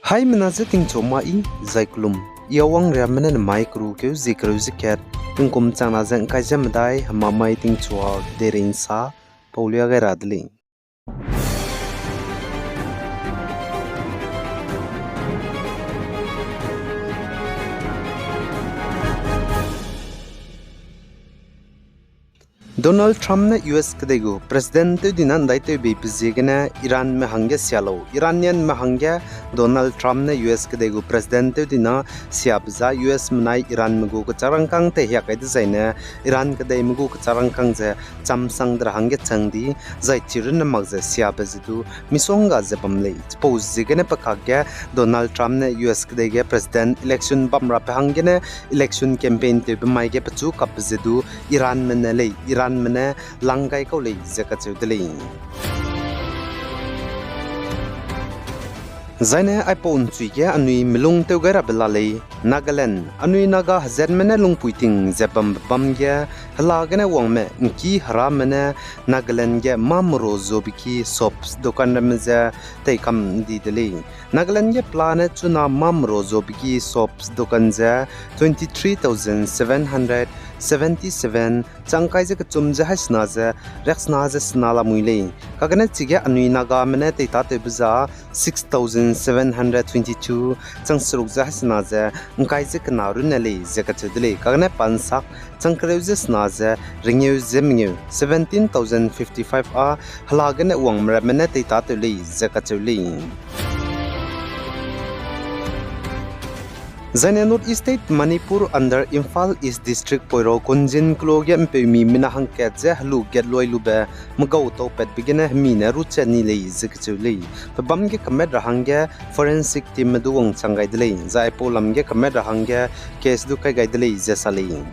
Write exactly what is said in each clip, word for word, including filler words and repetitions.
Haimena je tingchu ma i, zai kelum. I Awang Riamme ne nemai keru keu zie kereu ze kat, tingkum changna ze ngkai ze medai, hema mai tingchua, deireingsa, paulia gai ra de lei. Donald Trump ne U S kedei gu President tew dina ndaitew beibe ziegene Iranme hangge sia lau. Iranianme hangge Donald Trump ne U S kedei gu President tew dina siabe za U S menai Iranme gu kechak rangkâng teihiak gai dezaine Iran kedeime gu kechak rangkâng ze chamsang de ra hangge chang di, zai chirunne mak ze siabe ze du misongga ze bam lei. Chipau ziegene pe kakge Donald Trump ne U S kedei ge President election bam rabe hanggene election campaign tewbe mai ge pechu kapbe ze du Iranme ne lei, Iranme ne lang gai kau lei ze kacheu de lei. Zaine aipau nchui ge anui melung tew gai rabe la lei, Nagaland, anui Naga hezatme ne lungpui ting ze bambe bam ge, hela gene wangme ngki herame ne Nagaland ge mâ mero zuabe ki shops dukan ramme ze teikam di de lei. Nagaland ge pelane chuna mâ mero zuabe ki shops dukan ze twenty three thousand seven hundred seventy seven, chang kai ze kechum ze haisena ze riaksena ze sena lamui lei. Kagane chige anui Nagame ne teitatewbe za six thousand seven hundred twenty two, chang seruk ze haisena ze ngkai ze kena runne lei ze kacheu de lei. Kagane pa nsak chang kereu ze sena ze rengeu ze mengeu, seventeen thousand fifty-five â hela gene wangme ramme ne teitatew lei ze kacheu lei. Zaine North East State Manipur under Imphal East District poirau Konzin kelo ge mpeumi mina hangkat ze helu gat loi lube megau taupatbe gene hemi ne ruchat ni lei ze kacheu lei. Pebam ge kamat ra hangge forensic teamme du wangchang gai de lei, zai aipau lam ge kamat ra hangge case du kai gai de lei ze sa lei.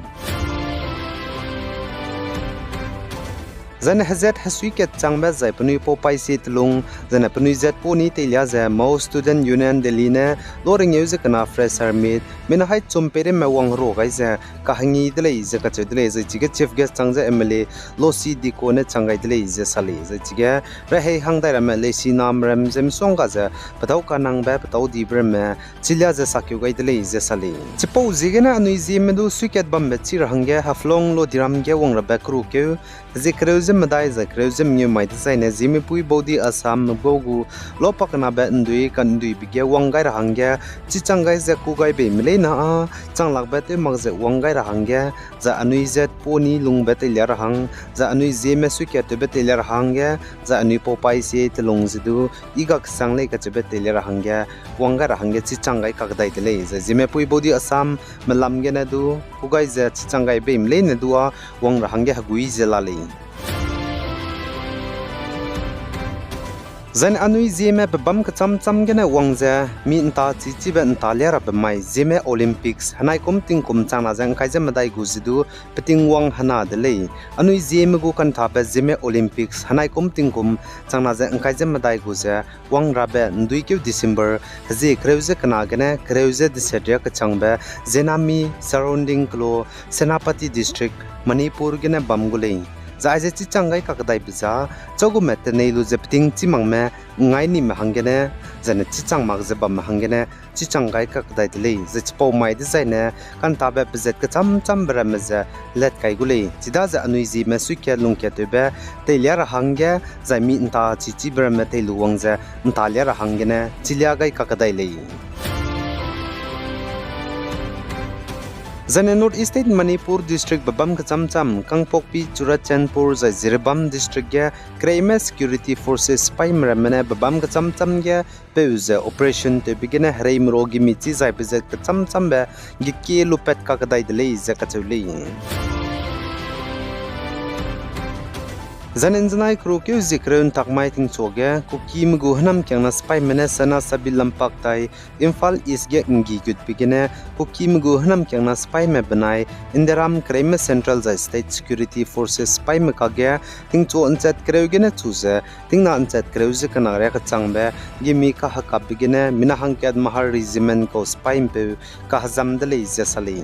Zaine hezat hesui kat changbe zai penui pau paî sie telung, zaine penui zat pau ni teilia ze Mao Student Union Delhi ne lo rengeu ze kena fresher meet, mina hai chum peireme wang hero gai ze kahangi de lei ze kacheu de lei, zai chige chief guest chang ze M L A Losi Diko ne chang gai de lei ze sa lei, zai chige rehei hang dai ramme leisi nam ram ze misongga ze petâu kanangbe petâu dibe ramme chilia ze sakeu gai de lei ze sa lei. Chipau ziegene anui Zeme du suikat bambe chi ra hangge Haflong Lodiram ge wang rabe kerukeu, hezie kereu ze medai zai kereu ze mengeu mai dezaine Zeme pui baudi Assam mebau gu lo pakenabe ndui kanduibe ge wang gai ra hangge, chichang gai ze ku gai beime leine â, changlakbe tew mak ze wang gai ra hangge, zai anui zat pau ni lungbe teilia ra hang, zai anui Zeme suikat tewbe teilia ra hangge, zai anui pau paî sie telung ze du, i ga kesang lei kacheube teilia ra hangge, wang gai ra hangge chichang gai kakdai de lei, zai Zeme pui baudi Assam melam gene du, ku gai ze chichang gai beime leine du â, wang ra hangge hegui ze la lei. Zaine anui Zeme pebam kecham cham gene wang ze, mi nta chichibe ntalia rabe mai Zeme Olympics henaikum tingkum changna ze ngkai ze medai gu ze du, peting wang hena de lei. Anui Zeme gu kanthabe Zeme Olympics henaikum tingkum changna ze ngkai ze medai gu ze, wang rabe nduikeu December hezie kereu ze kena gene kereu ze deset ria kechangbe Zenami surrounding kelo Senapati District, Manipur gene bam gu lei. Zai aize chichang gai kakdaibe za, chagume tenei lu ze peting chî makme ngai nime hanggene, zaine chichang mak ze bamme hanggene, chichang gai kakdai de lei, zai chipau mai dezaine, kanthabe pezat kecham chambe ramme ze let kai gu lei, chidaze anui Zeme suikat lungkat tewbe teilia ra hangge, zai mi nta chichibe ramme tei lu wang ze ntalia ra hanggene chilia gai kakdai lei. Zaine North East State Manipur District pebam kecham cham, Kangpokpi, Churachandpur zai Jiribam District ge kereime security forces sipaime ramme ne pebam kecham cham ge peu ze operation tewbe gene hereime ro gimi chi zai pezat kecham chambe gekie lupat kakdai de lei ze kacheu lei. Zaine nzenai kerukeu zie kereu ntak mai tingchuage, Kukime gu hênamkiangna sipaime ne Sena Sabil lampak tai Imphal East ge nggi gutbe gene, Kukime gu hênamkiangna sipaime benai Indiaram kereime Central zai State Security Forces sipaime kakge tingchu nchat kereu gene chu ze, tingna nchat kereu ze kena ria kechangbe gimi kahekapbe gene mina hangkat Mahar Regiment kau sipai mpeu kahezam de lei ze sa lei.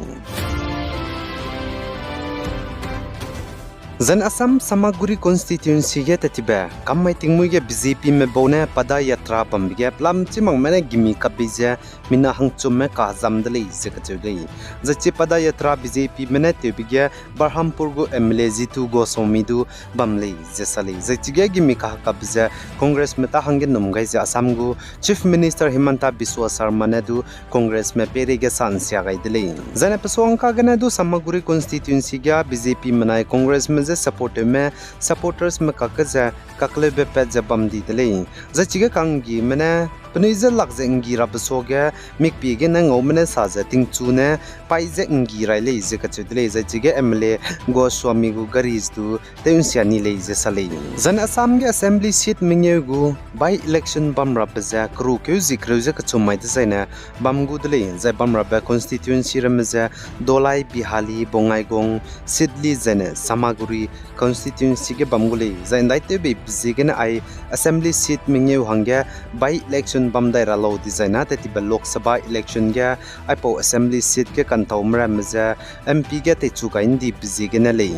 Zai ne Assam Samaguri constituency ge tetibe kam mai tingmuî ge B J P me bau ne Padayatra bambe ge pelam chî makme ne gimi kapbe ze mina hangchumme kahezam de lei ze kacheu lei. Zai chi Padayatra B J P me ne tewbe ge Barhampur gu M L A Jitu Goswami du bam lei ze sa lei. Zai chige gimi kahekapbe ze Congress me ta hangge num gai ze Assam gu Chief Minister Himanta Biswa Sarma ne du Congress me peireige sa nsia gai de lei. Zai ne pesuangka gene du Samaguri constituency ge B J P menai Congress me je support tewme supporters me kakge ze kakleube pat ze bam di de lei. Zai chige kanggime ne penui je lak ze nggi rabe suage mikpie gene ngaume ne sa ze tingchu ne paî ze nggi rai lei ze kacheu de lei. Zai chige M L A Goswami gu gari du tew nsia ni lei ze sa lei. Zai ne Assam ge assembly seat mengeu gu by election bam rabe ze kerukeu zi kereu ze kechum mai dezaine bam gu de lei. Zai bam rabe constituency ramme ze Dholai, Bihali, Bongaigaon, Sidli zai ne Samaguri constituency ge bam gu lei. Zai ndaitewbeibe ziegene ai assembly seat mengeu hangge by election bam dai ra lau dizai na tetibe Lok Sabha election ge aipau assembly seat ge kantaume ramme ze M P ge teichu gai ndibe ziegene lei.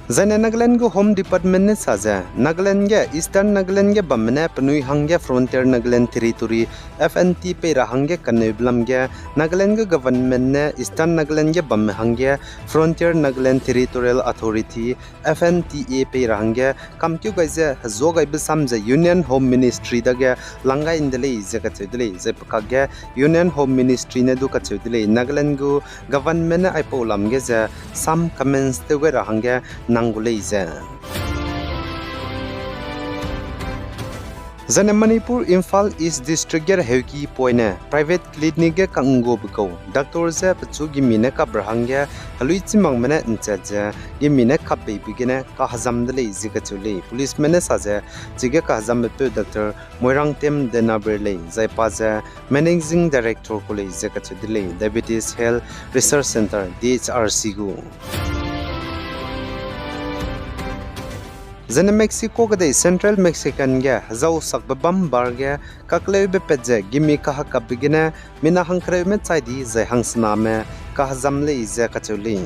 Zai ne Nagaland gu Home Department ne sa ze Nagaland ge Eastern Nagaland ge bamme ne penui hangge Frontier Nagaland Territory, F N T pei ra hangge kaneube lam ge Nagaland gu government ne Eastern Nagaland ge bamme hangge Frontier Nagaland Territorial Authority, F N T A pei ra hangge kamkeu gai ze hezuâ gaibe sam ze Union Home Ministry dage lang gai nde lei ze kacheu de lei. Zai pe kakge Union Home Ministry ne du kacheu de lei Nagaland gu government ne aipau lam ge ze sam commence tew gai ra hangge nang gu lei ze. Zai ne Manipur Imphal East District ge reheuki poine private clinic ge ka'ngguabe kau doctor ze pechu gimi ne kap ra hangge helui chî makme ne nchat ze gimi ne kap beibe gene kahezam de lei ze kacheu lei. Policeme ne sa ze chige kahezambe peu doctor Moirangtem Denabre lei, zai pa ze Managing Director ku lei ze kacheu de lei Diabetes Health Research Centre, D H R C gu. Zai ne Mexico kedei Central Mexican ge hezau sakbe bam bar ge kakleube pat ze gimi kahekapbe gene mina hangkereume chai di zai hangsename kahezam lei ze kacheu lei.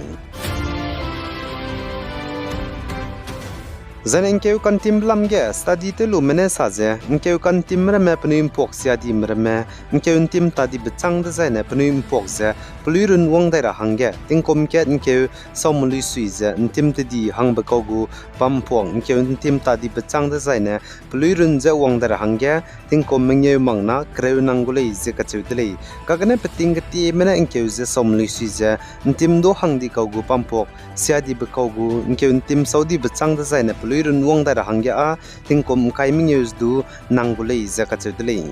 Zai ne ngkeu kantimbe lam ge study tew lume ne sa ze ngkeu kantimme ramme penui mpuak siadime ramme ngkeu ntim tadibe châng dezaine penui mpuak ze peluî runwang dai ra hangge tingkum kat ngkeu saumeluî sui ze ntim tedi hangbe kau gu bam mpuak ngkeu ntim tadibe châng dezaine peluî run ze wang dai ra hangge tingkum mengeu mak na kereu nang gu lei ze kacheu de lei. Kagene peting ketieme ne ngkeu ze saumeluî sui ze ntim du hang di kau gu bam mpuak siadibe kau gu ngkeu ntim sau dibe châng dezaine peluî runwang dai ra hangge â tingkum ngkai mengeu du nang gu lei ze kacheu de lei.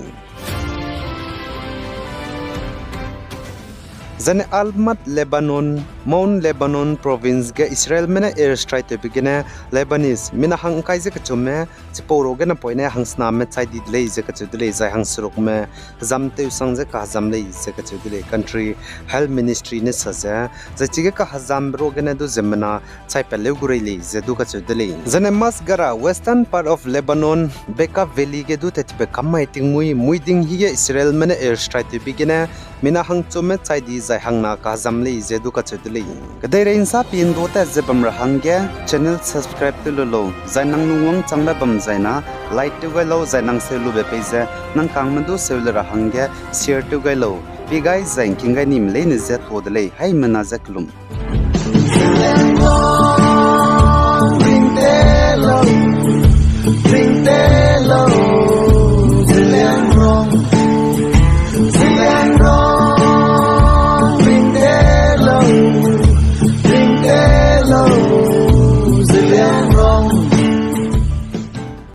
Zai ne Almat, Lebanon, Mount Lebanon Province ge Israelme ne airstrike tewbe gene Lebanese mina hang ngkai ze kechumme chipau ruagene poine hangsename chai di de lei ze kacheu de lei, zai hangserukme hezam tewsang ze kahezam lei ze kacheu de lei. Country Health Ministry ne sa ze, zai chige kahezambe ruagene du ziemmena chai pat leu gu rei lei ze du kacheu de lei. Zai ne Masgara, western part of Lebanon, Bekaa Valley ge du tetbe kam mai tingmuî, muiding hige Israelme ne airstrike tewbe gene mina hangchumme chai di zai hangna kahezam lei ze du kacheu de lei. Kedeirei nsa pindua tat ze bam ra hangge channel subscribe tew lu lau, zai nang lungwang changbe bam zai na like tew gai lau, zai nang seu lube pei ze nang kangme du seu le ra hangge share tew gai lau. Pie gai zai ngking gai nime leine ze tuâ de lei, haimena ze kelum.